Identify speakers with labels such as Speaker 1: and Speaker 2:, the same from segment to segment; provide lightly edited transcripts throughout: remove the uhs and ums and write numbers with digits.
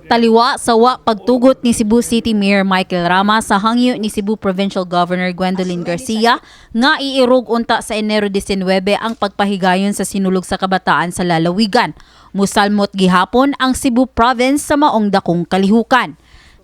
Speaker 1: Taliwa sa wa pagtugot ni Cebu City Mayor Michael Rama sa hangyo ni Cebu Provincial Governor Gwendolyn Garcia nga iirog unta sa Enero 19 ang pagpahigayon sa Sinulog sa Kabataan sa lalawigan, musalmot gihapon ang Cebu Province sa maong dakong kalihukan.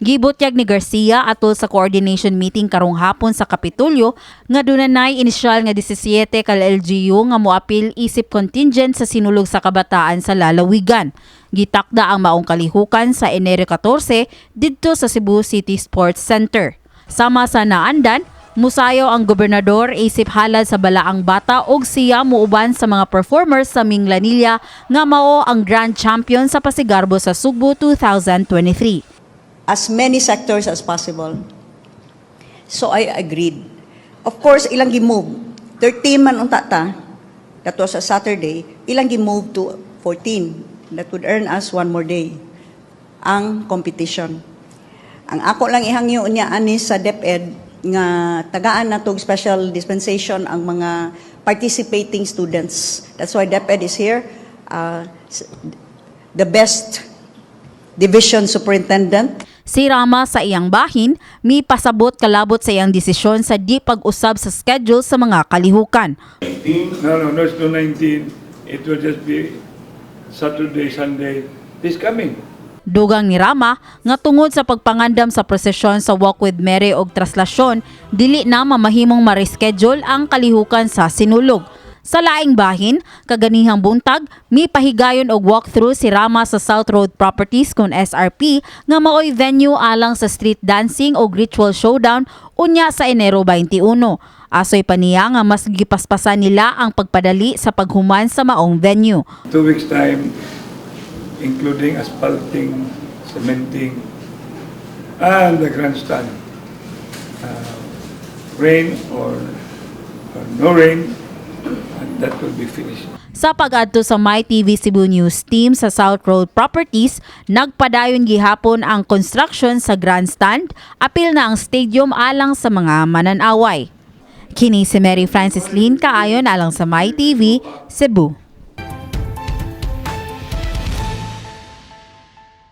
Speaker 1: Gibutyag ni Garcia atol sa coordination meeting karong hapon sa Kapitolyo nga dunay inisyal nga 17 ka LGU nga moapil isip contingent sa Sinulog sa Kabataan sa lalawigan. Gitakda ang maong kalihukan sa Enero 14 didto sa Cebu City Sports Center. Sama sa naandan, musayaw ang gobernador isip halad sa Balaang Bata ug siya muuban sa mga performers sa Minglanilla nga mao ang grand champion sa Pasigarbo sa Sugbo 2023.
Speaker 2: As many sectors as possible. So I agreed. Of course, ilang gi-move. 13 man unta ta. That was a Saturday. Ilang gi-move to 14. That would earn us one more day. Ang competition. Ang ako lang ihangyo niya ani sa DepEd nga tagaan na tog special dispensation ang mga participating students. That's why DepEd is here. The best division superintendent.
Speaker 1: Si Rama, sa iyang bahin, mi pasabot kalabot sa iyang desisyon sa di pag-usab sa schedule sa mga kalihukan.
Speaker 3: No, it's no 19. It will just be Saturday, Sunday, this coming.
Speaker 1: Dugang ni Rama nga tungod sa pagpangandam sa prosesyon sa Walk with Mary og Traslasyon, dili na mamahimong ma-reschedule ang kalihukan sa Sinulog. Sa laing bahin, kaganihang buntag, mi pahigayon og walkthrough si Rama sa South Road Properties kon SRP nga maoy venue alang sa street dancing og ritual showdown unya sa Enero 21. Asoy pa niya nga mas gipaspasan nila ang pagpadali sa paghuman sa maong venue.
Speaker 3: 2 weeks' time, including asphalting, cementing, and the grandstand. Rain or no rain, and that will be finished.
Speaker 1: Sa pag-adto sa MyTV Cebu News team sa South Road Properties, nagpadayon gihapon ang construction sa grandstand, apil na ang stadium alang sa mga mananaway. Kini si Mary Francis Lynn Kaayon alang sa MyTV, Cebu.